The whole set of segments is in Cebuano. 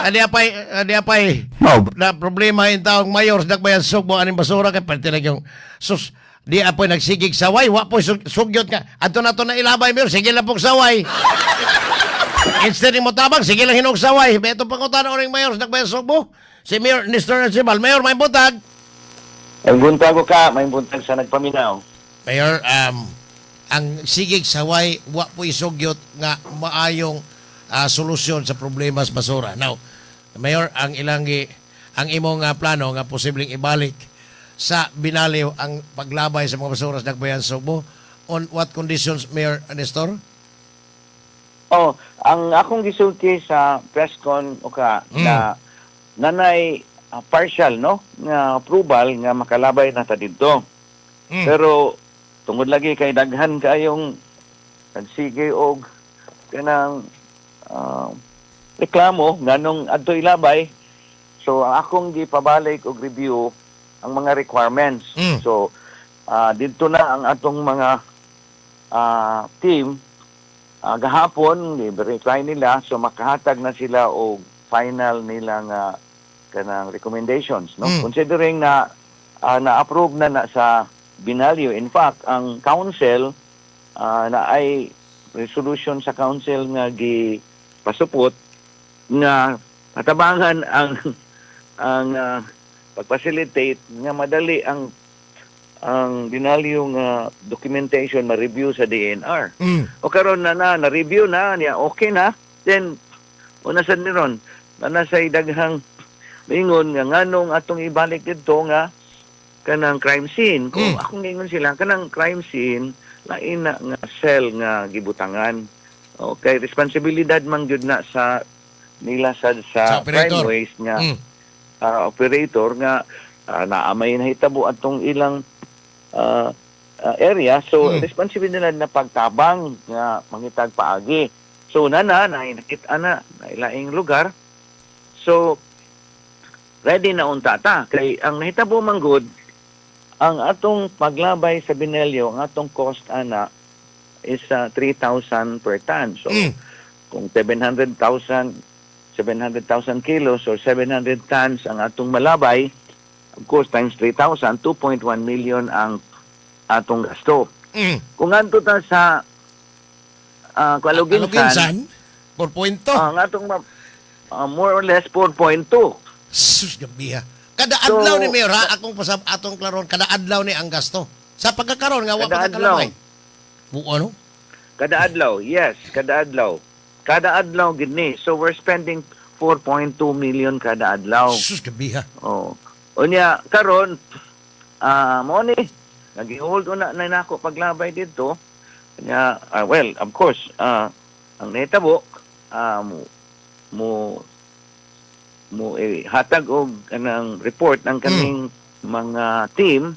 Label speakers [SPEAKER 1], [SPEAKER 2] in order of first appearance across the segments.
[SPEAKER 1] Adi apay na problema yung taong mayor sa Dakbayan Sugbo aning basura kay pwede lang yung sus di apoy nagsigig saway, wa po sugyot nga adto na to na ilabay, mayor, sige lang pong saway instead mo tabang, sige lang hinog saway. Beto pangutan oring mayor sa Dakbayan Sugbo, si Mayor Nestor Archival. Mayor, may butag.
[SPEAKER 2] Ang buntag ko ka, may buntag sa nagpaminaw.
[SPEAKER 1] Mayor, ang sigig saway wa po isugyot nga maayong solusyon sa problema sa basura. Now, Mayor, ang ilang ang imong plano nga posibleng ibalik sa Binaliw ang paglabay sa mga basura sa Dakbayan Sugbo, on what conditions, Mayor Nestor?
[SPEAKER 2] Oh, ang akong gisulti sa press con o ka na nanay partial no nga approval nga makalabay na ta didto. Pero tungod lagi kay daghan kayong nagsige og kanang reklamo nganong adto ilabay, so ang akong gipabalik og review ang mga requirements. So didto na ang atong mga team gahapon gi-verify nila, so makahatag na sila og final nila nga kanang recommendations no, considering na na-approve na na sa Binaliw. In fact, ang council na ay resolution sa council nga gi pasupot nga matabangan ang pag-facilitate nga madali ang Binaliw nga documentation ma-review sa DENR. O karon na na na-review na niya, okay na, then una sa niron na nasa daghang ingon nga nganong atong ibalik didto nga kanang crime scene. Kung akong ingon sila, kanang crime scene lain na nga cell nga gibutangan. Okay, responsibilidad man gyud na sa nila sa
[SPEAKER 1] Sa operator.
[SPEAKER 2] Crime waste nga operator nga naamay nahitabo atong ilang area, so responsibilidad na pagtabang nga mangitag paagi. So na na na nakita na na ilaing lugar, so ready na unta ta kay ang nahitabo man gud ang atong paglabay sa Binaliw, ang atong cost ana is 3,000 per ton. So kung 700,000 700,000 kilos or 700 tons ang atong malabay, of course times 3,000, 2.1 million ang atong gasto. Kung adto ta sa Aloginsan,
[SPEAKER 1] Aloginsan, 4.2.
[SPEAKER 2] Ang atong more or less 4.2.
[SPEAKER 1] Sus, gabiha. Kada
[SPEAKER 2] So,
[SPEAKER 1] adlaw ni Mayor, ha, akong pasab atong klaron, kada adlaw ni ang gasto. Sa pagkakaroon nga wa
[SPEAKER 2] Kada
[SPEAKER 1] pa
[SPEAKER 2] adlaw.
[SPEAKER 1] kalabay. Bu ano?
[SPEAKER 2] Kada adlaw, yes, kada adlaw. Kada adlaw gid ni. So we're spending 4.2 million kada adlaw.
[SPEAKER 1] Sus, gabiha.
[SPEAKER 2] Oh. Unya karon mao ni nagi-hold una na nako paglabay didto. Nya well, of course, ang nahitabo mo mo mo eh, hatag og kanang report ang kaming mga team,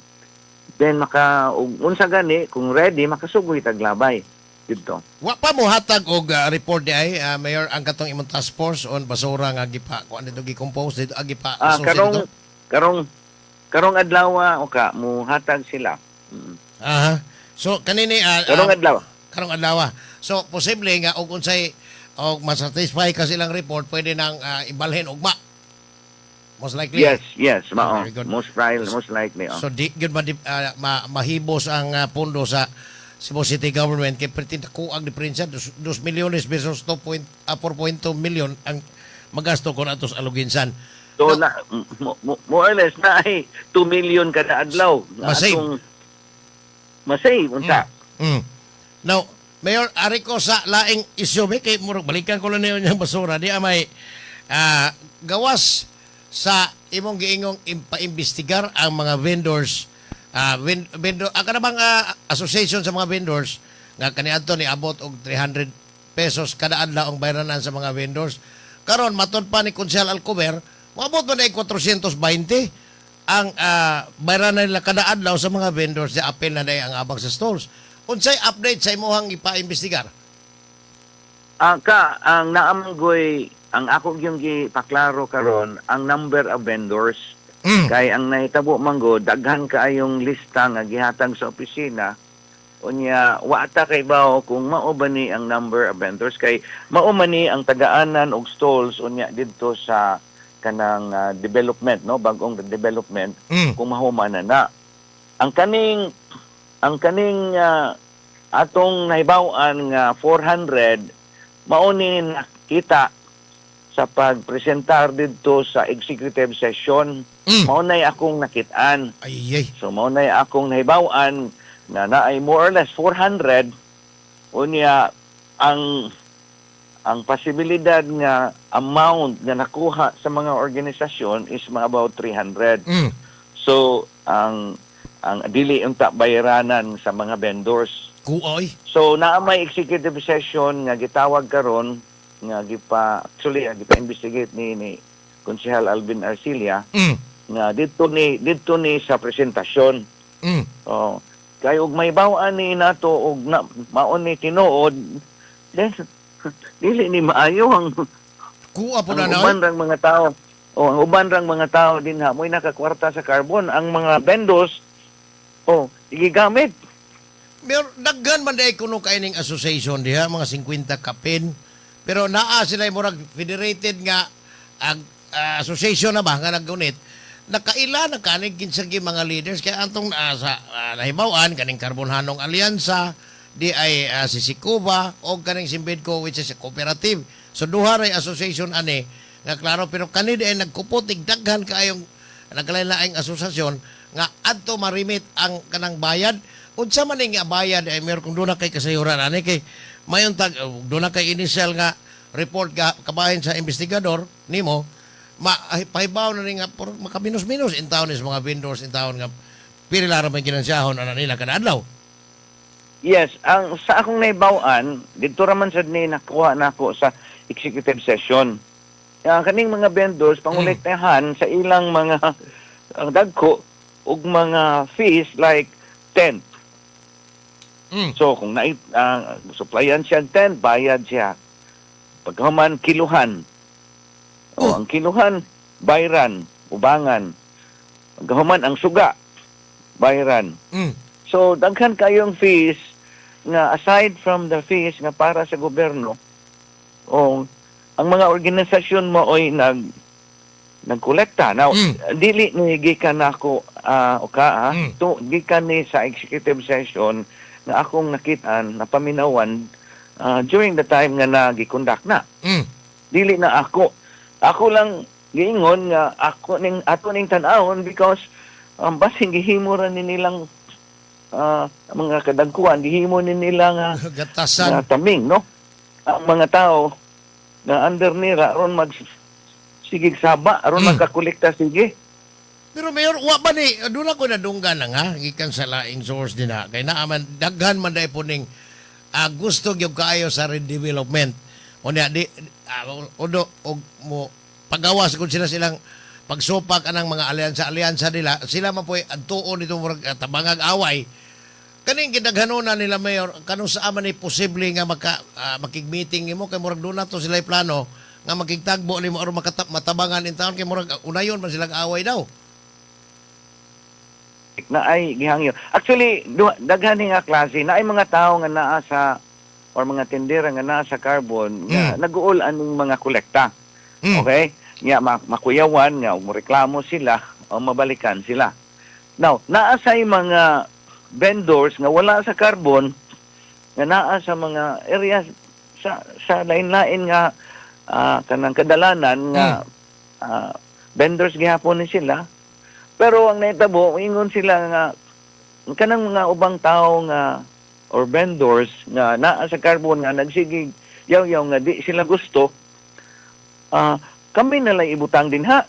[SPEAKER 2] then maka og unsa gani kung ready makasugoy taglabay didto.
[SPEAKER 1] Wa pa mo hatag og report di ay, Mayor, ang katong imong task force on basura nga gipa kuan dito, gi-compose dito, gipa susi
[SPEAKER 2] Karong
[SPEAKER 1] dito.
[SPEAKER 2] Karong karong adlaw o ka mo hatag sila.
[SPEAKER 1] Aha. So kanini
[SPEAKER 2] Karong adlaw.
[SPEAKER 1] Karong adlaw. So posible nga og unsay og masatisfy ka silang report, pwede nang ibalhin ugma. Most likely.
[SPEAKER 2] Yes, mao.
[SPEAKER 1] Very good.
[SPEAKER 2] Most likely. Oh.
[SPEAKER 1] So di gyud mahibos ang pondo sa Cebu City Government kay perti dako ang diferensya, 2 milyones versus 2 point, 4.2 million ang magasto kon atos Aloginsan.
[SPEAKER 2] So
[SPEAKER 1] No.
[SPEAKER 2] na more or less na ay 2 million kada adlaw nga
[SPEAKER 1] Masave.
[SPEAKER 2] atong masave unsa.
[SPEAKER 1] Now, Mayor, ari ko sa laing isyu be kay murag balikan ko lang niyo yung basura di amay gawas sa imong giingong impaimbestigar ang mga vendors, vendor ang kanang association sa mga vendors nga kaniadto ni abot og 300 pesos kada adlaw ang bayranan sa mga vendors. Karon matud pa ni Konsehal Alcover, moabot ba na 420 ang bayranan nila kada adlaw sa mga vendors di apil na day ang abang sa stalls. Unsay update sa imuhang ipaimbestigar?
[SPEAKER 2] Ka ang naamgoy ang ako yung gipaklaro karon ang number of vendors kay ang nahitabo man gud daghan kaayong lista nga gihatag sa opisina. Unya wa ta kay bao kung mao ba ni ang number of vendors, kay mao man ni ang tagaanan og stalls unya didto sa kanang development, no, bagong development, kung mahuman na na. Ang kaning atong nahibaw-an nga 400, mao ni nakita sa pagpresentar didto sa executive session. Mao nay akong nakit-an.
[SPEAKER 1] Ay, ay.
[SPEAKER 2] So mao nay akong nahibaw-an nga naay more or less 400. Unya ang posibilidad nga amount nga nakuha sa mga organisasyon is mga about 300. So ang dili unta bayaranan sa mga vendors.
[SPEAKER 1] Kuoy.
[SPEAKER 2] So naa may executive session nga gitawag karon nga gipa, actually gipa-investigate ni Konsehal Alvin Arcilia nga didto ni sa presentasyon. Oh, kay og may bawaan ni nato og na, mao ni tinuod, then dili ni maayo ang
[SPEAKER 1] Kuha po
[SPEAKER 2] ang
[SPEAKER 1] na na.
[SPEAKER 2] Uban rang mga tao. Oh, ang uban rang mga tao din ha, mo'y nakakwarta sa carbon, ang mga vendors, oh, gigamit.
[SPEAKER 1] Mayor, daghan man dahil kuno kay ning association diha, mga 50 kapin. Pero naa sila murag federated nga ag, association na ba nga naggunit. Nakaila na kanig kinsa gi mga leaders kay antong sa nahibaw-an kaning Carbonhanong Alyansa di ay si Sikuba o kaning Simbedco, which is a cooperative. So duha ray association ani nga klaro, pero kani di ay nagkupot ig daghan kaayong nagkalain-laing asosasyon nga adto marimit ang kanang bayad. Unsa man ning nga bayad ay, Mayor, kung doon na kay kasayuran ani, kay mayon tag doon na kay initial nga report ga kabahin sa investigador nimo, ma ay, pahibaw na ni nga por makaminos-minos in town is mga vendors in town nga pili ra may ginansiyahon ana nila kada adlaw?
[SPEAKER 2] Yes, ang sa akong naibaw-an, dito raman sad ni nakuha nako sa executive session. Ang kaning mga vendors pangolektahan sa ilang mga ang dagko og mga fees like tent. So kung na supplyan siya og tent, bayad siya. Pagkahuman, kiluhan. O, ang kiluhan, bayran, ubangan. Pagkahuman, ang suga, bayran. So daghan kayong fees nga aside from the fees nga para sa gobyerno, o ang mga organisasyon mo oy nagkolekta. Now, dili ni gikan nako o ka to gikan ni sa executive session nga akong nakitaan, napaminawan during the time nga nagi-conduct na. Dili na ako. Ako lang giingon nga ako ning ato ning tan-awon because basin gihimo ra ni nilang mga kadagkuan, gihimo ni nila nga
[SPEAKER 1] Gatasan.
[SPEAKER 2] nga taming, no, ang mga tao nga under nila aron mag sige saba, aron magkakolekta sige.
[SPEAKER 1] Pero Mayor, wa ba ni doon ako nadunggan na nga gikan sa laing source din na kay naa man daghan man dai po ning gusto gyud kaayo sa redevelopment. Unya di udo og mo pagawas kung sila silang pagsupak anang mga alyansa-alyansa nila, sila man po'y adtuon nito murag tabangag away. Kaning gidaghanona nila, Mayor, kanus sa man ni posible nga maka makig-meeting nimo, kay murag doon na to sila plano nga makigtagbo nimo aron makatap matabangan in taon, kay murag unayon man silang away daw.
[SPEAKER 2] Na ay gihangyo. Actually, daghan ni nga klase na ay mga tao nga naa sa or mga tindera nga naa sa carbon nga nag-uol aning mga kolekta. Okay? Nga makuyawan nga reklamo sila o mabalikan sila. Now, naa say mga vendors nga wala sa carbon nga naa sa mga areas sa lain-lain nga kanang kadalanan nga vendors gihapon ni sila. Pero ang nahitabo, ingon sila nga kanang mga ubang tao nga or vendors nga naa sa carbon nga nagsigig yaw-yaw nga di sila gusto, kami na lang ibutang din ha.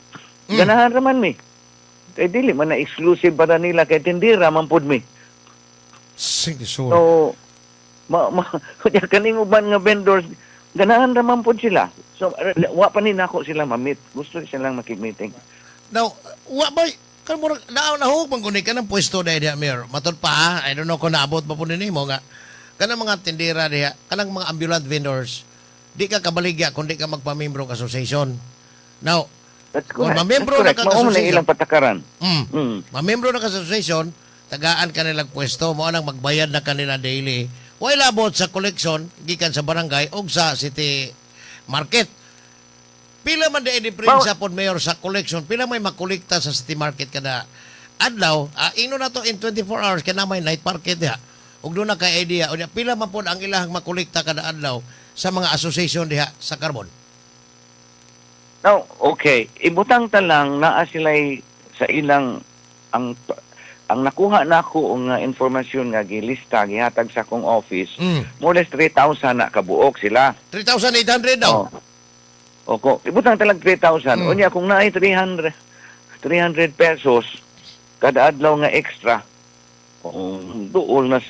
[SPEAKER 2] Ganahan raman mi. Kay dili man na exclusive para nila, kay tindira man pud mi.
[SPEAKER 1] Sige, so.
[SPEAKER 2] So ma kunya kaning uban nga vendors, ganahan raman pud sila. So wa pa ni nako sila ma-meet. Gusto silang makig-meeting.
[SPEAKER 1] Now, wa ba kan murag naa nahug man guni kanang pwesto dahil diha, Mayor. Matod pa ha, I don't know kung naabot ba po nimo nga kanang mga tindera diha, kanang mga ambulant vendors, di ka kabaligya kung di ka magpamembro ng association. Now,
[SPEAKER 2] That's
[SPEAKER 1] kung
[SPEAKER 2] correct.
[SPEAKER 1] mamembro
[SPEAKER 2] That's
[SPEAKER 1] na
[SPEAKER 2] correct.
[SPEAKER 1] ka
[SPEAKER 2] Mao na
[SPEAKER 1] association.
[SPEAKER 2] ilang patakaran.
[SPEAKER 1] Mamembro na ka sa association, Tagaan kanila pwesto, mao nang magbayad na kanila daily. Way labot sa collection gikan sa barangay og sa city market. Pila man di diferensya pod, Mayor, sa collection? Pila may makolekta sa city market kada adlaw? Ino na to in 24 hours kay na may night market diha. Ug doon na kay idea unya pila man pod ang ilahang makolekta kada adlaw sa mga association diha sa Carbon?
[SPEAKER 2] Now, okay. Ibutang ta lang naa sila'y sa ilang ang nakuha nako nga informasyon nga gilista gihatag sa akong office, more or less 3,000 na kabuok sila.
[SPEAKER 1] 3,800 daw.
[SPEAKER 2] Oh. Oko, ibutang talag 3,000. Unya kung naay 300 300 pesos kada adlaw nga extra, oh, duol na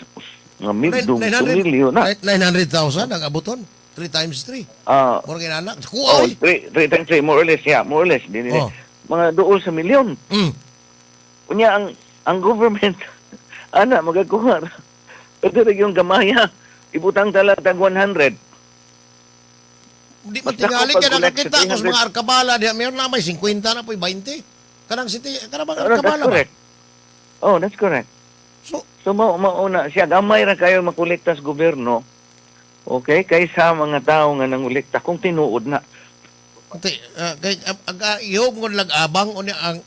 [SPEAKER 2] nga mildong milyon na.
[SPEAKER 1] 900,000 ang abuton. 3 times 3. Murag inanak.
[SPEAKER 2] Oh,
[SPEAKER 1] Kuha.
[SPEAKER 2] 3 3 times 3, more or less, yeah, more or less. Di, di, mga duol sa milyon. Unya ang government ana magakuha. Pwede rin yung gamaya. Ibutang tala tag 100.
[SPEAKER 1] Di man
[SPEAKER 2] Basta
[SPEAKER 1] tingali
[SPEAKER 2] kung
[SPEAKER 1] kay
[SPEAKER 2] pag-collect
[SPEAKER 1] nakakita
[SPEAKER 2] sa
[SPEAKER 1] ko sa
[SPEAKER 2] 300
[SPEAKER 1] mga arkabala diha, mayor, na may 50 na po, 20. Kanang city, kanang mga
[SPEAKER 2] Oh, that's
[SPEAKER 1] arkabala ba?
[SPEAKER 2] correct. Oh, that's correct.
[SPEAKER 1] So,
[SPEAKER 2] So mao mauna siya, gamay ra kayo makolekta sa gobyerno. Okay, kaysa mga tao nga nangolekta kung tinuod na.
[SPEAKER 1] Ate, kay ang ihog mo lang abang unya ang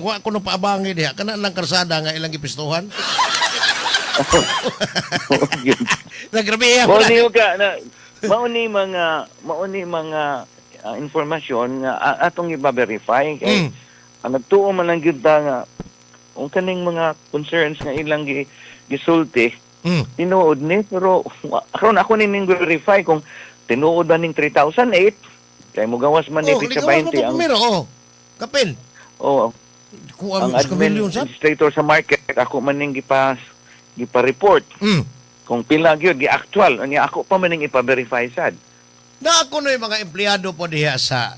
[SPEAKER 1] wa ko no paabangi diha kana lang karsada nga ilang gipistuhan. Nagrabe
[SPEAKER 2] Mao ni ka na mao ni mga informasyon nga atong iba-verify kay ang nagtuo man lang gyud ta nga kung kaning mga concerns nga ilang gisulti tinuod ni, pero karon ako ni ning verify kung tinuod ba ning 3,008 kay mogawas man ni
[SPEAKER 1] Oh,
[SPEAKER 2] sa
[SPEAKER 1] ligawan mo
[SPEAKER 2] 20
[SPEAKER 1] to
[SPEAKER 2] ang
[SPEAKER 1] primero, oh. Kapil.
[SPEAKER 2] Oh,
[SPEAKER 1] Kuha
[SPEAKER 2] ang
[SPEAKER 1] mo sa milyon sa.
[SPEAKER 2] administrator sa market, ako man ning gipa report kung pila gyud gi-actual. Unya ako pa man ning ipa-verify sad.
[SPEAKER 1] Na ako na yung mga empleyado po diha sa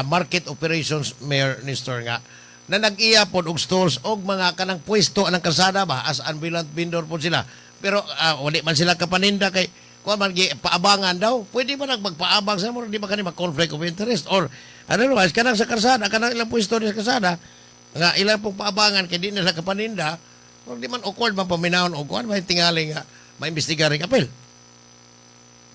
[SPEAKER 1] market operations, Mayor Nestor, nga na nag-iya pod og stores og mga kanang pwesto anang kalsada ba, as ambulant vendor po sila, pero wali man sila kapaninda kay kuan man gi paabangan daw. Pwede ba nagpagpaabang sa mo? Di ba kani mag-conflict of interest or otherwise kanang sa kalsada, kanang ilang pwesto diha sa kalsada nga ilang pong paabangan kay di nila kapaninda? Murag di man awkward man paminawon og kuan may tingali nga maimbestigar ring apel.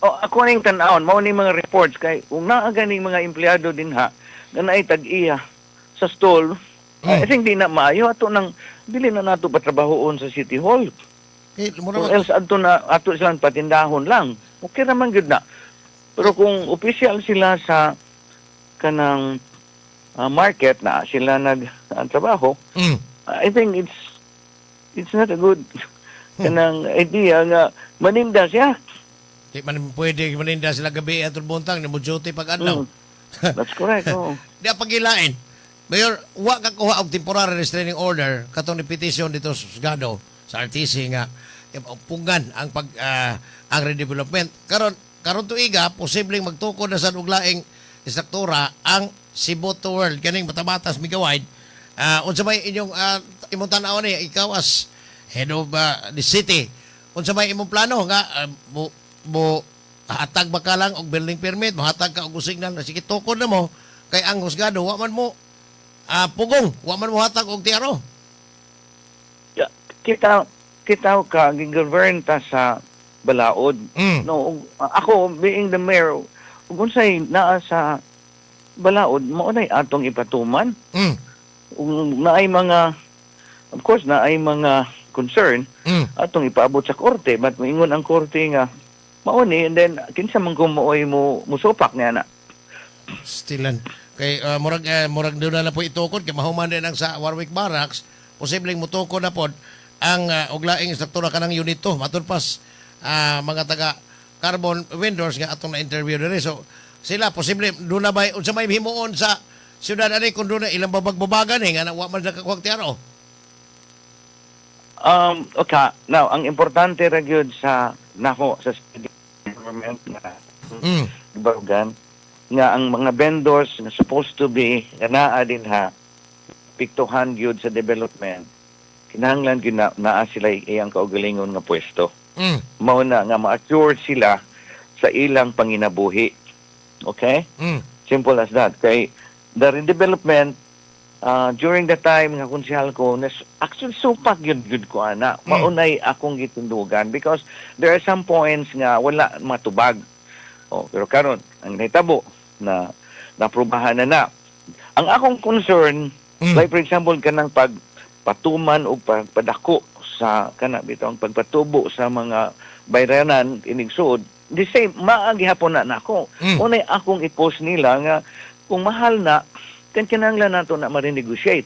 [SPEAKER 2] Oh, ako ning tan-awon, mao ni mga reports kay kung naa ganing mga empleyado dinha nga naay tag-iya sa stall, I think di na maayo ato nang dili na nato patrabahoon sa City Hall.
[SPEAKER 1] Kay
[SPEAKER 2] Or
[SPEAKER 1] mura
[SPEAKER 2] else adto na ato silang patindahon lang. Okay ra man gyud na. Pero kung official sila sa kanang market na sila nag ang trabaho, I think it's not a good kanang idea nga maninda siya.
[SPEAKER 1] Di man pwede maninda sila gabi at buntag ni mo duty pag adlaw.
[SPEAKER 2] That's correct. Oh.
[SPEAKER 1] Di pagilain. Mayor, wa ka kuha og temporary restraining order katong ni petition dito sa husgado sa RTC nga punggan ang pag ang redevelopment. Karon karon tuiga posibleng magtukod na sa og laing istruktura ang Sibutu World kaning Batabatas Megawide. Unsa may inyong imong tan-aw ni ikaw as head of the city? Unsa may imong plano nga mo hatag ba ka lang og building permit, mohatag ka og signal na sige tukod na mo kay ang husgado wa man mo pugong, wa man mo hatag og TRO?
[SPEAKER 2] Yeah, kita kita ka gi-govern ta sa balaod. No, ako being the mayor, ug unsay naa sa balaod mao nay atong ipatuman. Ug naay mga, of course naay mga concern atong ipaabot sa korte, but moingon ang korte nga mao ni, and then kinsa man kung maoy mo musupak niya na.
[SPEAKER 1] Stilan. Kay murag doon na lang po itukod kay mahuman din ang sa Warwick Barracks, posibleng mutukod na pod ang og laing istruktura kanang unit 2 matud pas mga taga Carbon vendors nga atong na-interview diri. So sila posible doon na ba, unsa may himuon sa siyudad ani kung doon na ilang babag-babagan eh nga na wa man nakakuha TRO?
[SPEAKER 2] Okay, now ang importante ra gyud sa nako sa city government nga barugan nga ang mga vendors nga supposed to be nga naa din ha piktuhan gyud sa development, kinahanglan gyud na naa sila iyang kaugalingon nga pwesto. Mao na nga ma-assure sila sa ilang panginabuhi, okay? Simple as that, kay the redevelopment During the time nga konsehal ko, nas, actually supak yun gud ko ana. Maunay akong gitindugan because there are some points nga wala matubag. Oh, pero karon ang nahitabo na naaprubahan na na. Ang akong concern, like for example, kanang pag patuman o pagpadako sa kana bitaw ang pagpatubo sa mga bayranan inigsuod, the same maagihapon na nako. Unay akong i-post nila nga kung mahal na kan, kinahanglan nato na ma-renegotiate.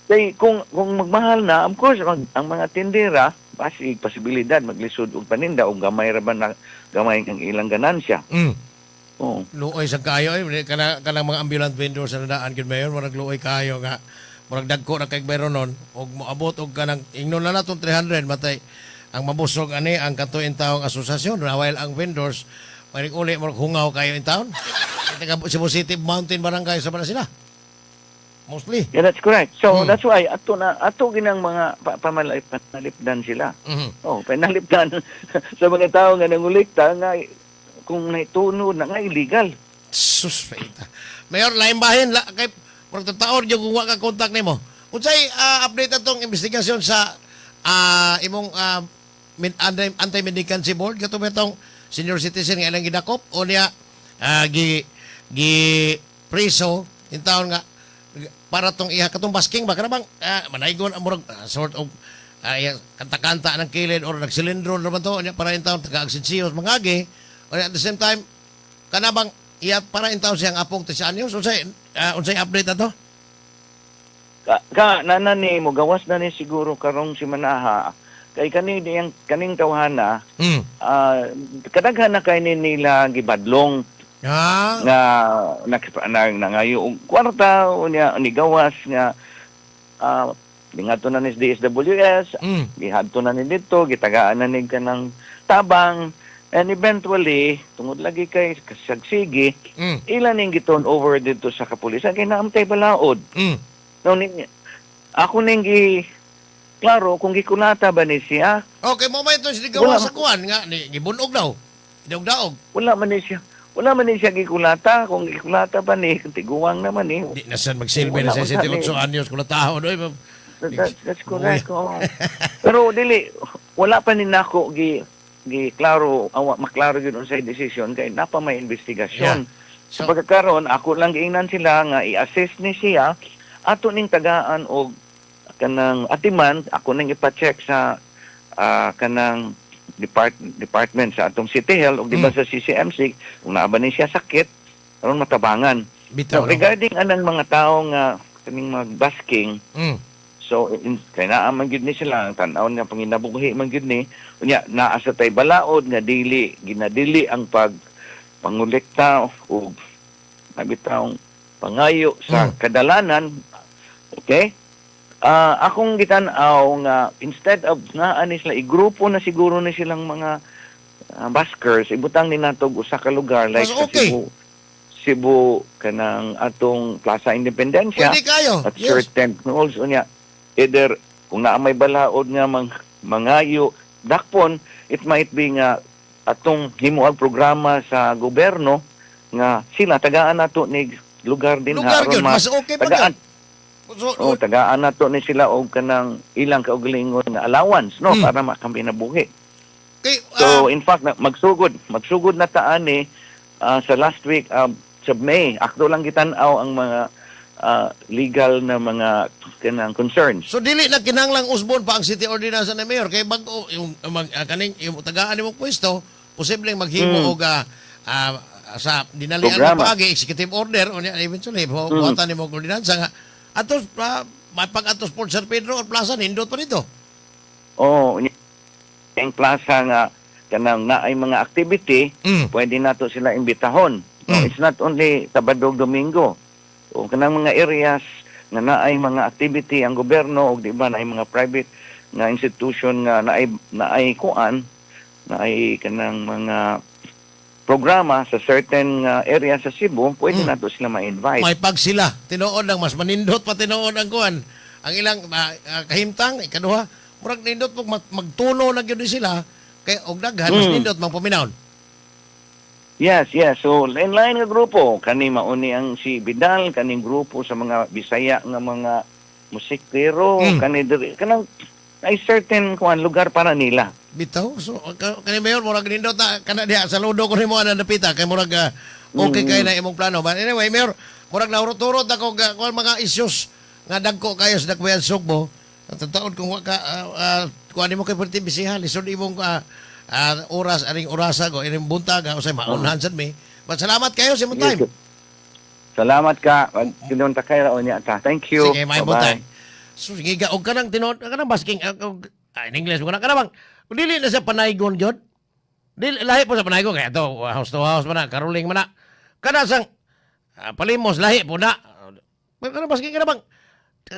[SPEAKER 2] Kay kung magmahal na, of course ang mga tindera basig posibilidad maglisod og paninda og gamay ra ba na gamay ang ilang ganansya. Oh.
[SPEAKER 1] Luoy sa kayo eh, kana kanang mga ambulant vendors sa daan gid, Mayor, murag luoy kayo nga murag dagko na kay bayro nun og moabot og kanang ingnon na natong 300, matay ang mabusog ani ang kato taong asosasyon, while ang vendors manig uli murag hungaw kayo in town. Taga Cebu City Mountain Barangay sa na sila mostly.
[SPEAKER 2] Yeah, that's correct. So that's why ato na ato ginang mga panalipdan sila. Oh, panalipdan sa mga tao nga nangolekta nga kung naituno na nga illegal.
[SPEAKER 1] Sus, paita. Mayor, lain bahin la, kay murag taon yung kung wa ka contact nimo. Unsay update atong investigasyon sa imong anti-mendicancy board kato betong senior citizen nga ilang gidakop o niya gi gi preso in taon nga para tong iha katong busking ba, kana bang manaygon ang murag sort of kanta-kanta ng kilid or nagsilindro naman to niya para in taon taga Agsensiyos mangagi o at the same time kana bang iya para in taon siyang apong 13 anyos? Unsay update ato?
[SPEAKER 2] Ka nana ni mo gawas na ni siguro karong si Manaha kay kani diyang kaning tawhana, kadaghan na kay ni nila gibadlong nga na nangayo og kwarta unya ni gawas nga ningadto na ni sa DSWS, gihadto na ni dito, gitagaan na ni kanang tabang, and eventually tungod lagi kay kasagsigi, ila ning giturn over dito sa kapulisan kay naamtay balaod. No, ni ako ning gi klaro kung gikulata ba ni siya.
[SPEAKER 1] Okay, mo may ito si gawa
[SPEAKER 2] Wala.
[SPEAKER 1] sa kuan nga ni gibunog daw. Daog-daog.
[SPEAKER 2] Wala man ni siya gikulata. Kung gikulata ba ni, tiguang naman ni.
[SPEAKER 1] Di na siya magsilbi na
[SPEAKER 2] Wala
[SPEAKER 1] sa
[SPEAKER 2] man
[SPEAKER 1] 78
[SPEAKER 2] sali.
[SPEAKER 1] anyos kung tao no.
[SPEAKER 2] That's correct. Oo. Pero dili, wala pa ni nako gi gi klaro awa maklaro gyud unsay decision kay napa may investigasyon.
[SPEAKER 1] So,
[SPEAKER 2] Sa pagkakaroon, ako lang giingnan sila nga i-assess ni siya, ato ning tagaan og kanang atiman, ako ning ipa-check sa kanang department sa atong City Health ug di ba sa CCMC kung naa ba ni siya sakit aron matabangan.
[SPEAKER 1] Bitaw.
[SPEAKER 2] So,
[SPEAKER 1] No?
[SPEAKER 2] regarding anang mga tao nga kaning magbasking, so kay naa man gyud ni sila ang tan-aw nga panginabuhi man gyud ni, unya naa sa tay balaod nga dili ginadili ang pag pangolekta og nabitawng pangayo sa kadalanan, okay? Akong gitan-aw nga instead of nga ani sila igrupo na siguro ni silang mga buskers, ibutang ni nato og usa ka lugar like
[SPEAKER 1] Mas
[SPEAKER 2] sa
[SPEAKER 1] okay.
[SPEAKER 2] Cebu Cebu kanang atong Plaza Independencia
[SPEAKER 1] Pwede kayo.
[SPEAKER 2] at certain also niya either kung naa may balaod nga mangayo dakpon, it might be nga atong himuag programa sa gobyerno nga sila tagaan nato ni lugar din
[SPEAKER 1] Lugar
[SPEAKER 2] aron
[SPEAKER 1] yun. Mas okay pa
[SPEAKER 2] tagaan
[SPEAKER 1] yun. So,
[SPEAKER 2] oh, tagaan nato ni sila og kanang ilang kaugalingon nga allowance, no, para makapinabuhi.
[SPEAKER 1] Kay,
[SPEAKER 2] So in fact na, magsugod magsugod na taan ni sa last week sa May. Akto lang gitan-aw ang mga legal na mga kanang concerns.
[SPEAKER 1] So dili na kinahanglang usbon pa ang city ordinance ni Mayor kay bag-o yung mag, kaning yung tagaan nimong pwesto, posibleng maghimo og sa dinalian mo
[SPEAKER 2] Programa.
[SPEAKER 1] paagi executive order o niya eventually buhatan nimo og ordinansa nga atos mapag atos Port San Pedro or Plaza nindot pa dito.
[SPEAKER 2] Oh, ang plaza nga kanang naay mga activity, pwede nato sila imbitahon. No, it's not only Sabado ug Domingo. O kanang mga areas nga naay mga activity ang gobyerno og di ba naay mga private nga institution nga naay naay kuan, naay kanang mga programa sa certain nga area sa Cebu, pwede nato sila ma-invite.
[SPEAKER 1] May pag sila tinuod lang mas manindot pa tinuod ang kuan ang ilang kahimtang. Ikaduha, murag nindot pag magtuno na gyud ni sila kay og daghan mas nindot mang paminawon.
[SPEAKER 2] Yes. So, lain-lain nga grupo. Kani mauni ang si Vidal, kaning grupo sa mga Bisaya nga mga musikero, kani diri kanang ay certain kuan lugar para nila.
[SPEAKER 1] Bitaw. So kani, Mayor, murag nindot na kana diha, saludo ko nimo ana dapita kay murag okay kay na imong plano. But anyway, Mayor, murag nahurot-hurot ako kuan mga issues nga dagko kayo sa Dakbayan Sugbo. Tataod kung wa ka kuan nimo kay perti bisihan, lisod imong oras aning orasa ko ining buntag usay maunhan sad mi. But salamat kayo sa imong time.
[SPEAKER 2] Yes. Salamat ka. Tinuon ta kay ra unya ta. Thank you.
[SPEAKER 1] Sige, may
[SPEAKER 2] Bye-bye.
[SPEAKER 1] buntag. So, sige og kanang tinuod kanang basking og in English mo kanang bang dili na sa panaygon gyud. Dili lahi po sa panaygon kaya to house to house man na, caroling man na. Kana sang palimos lahi po na. Pero kanang basking kana bang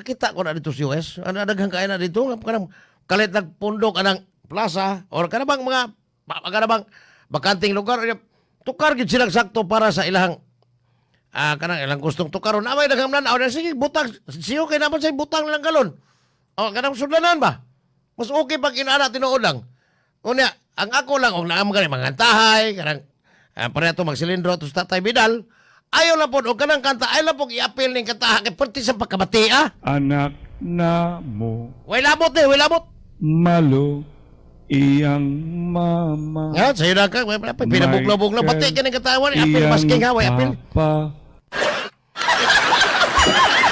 [SPEAKER 1] kita ko na dito sa US, ana daghan kay na dito nga kanang kalit nagpundok anang plaza or kana bang mga kana bang bakanting lugar, tukar gid sila sakto para sa ilahang kanang ilang gustong tukaron. Amay daghang nan na sige butang siyo kay naman say butang lang galon. O kanang sudlanan ba? Mas okay pag inana tinuod lang. Unya, ang ako lang og naa man gani mga tahay kanang pareho to magsilindro to sa Tatay Vidal. Ayaw lang po og kanang kanta, ayaw lang po i-appeal ning kantaha kay perti sa pagkabati ah.
[SPEAKER 3] Anak na mo
[SPEAKER 1] Way labot eh, way labot.
[SPEAKER 3] Malo iyang mama.
[SPEAKER 1] Nga, sayo na ka, pinabuglaw-buglaw pati kaning katawan, appeal
[SPEAKER 3] Iyang
[SPEAKER 1] masking ha, way appeal.
[SPEAKER 3] papa.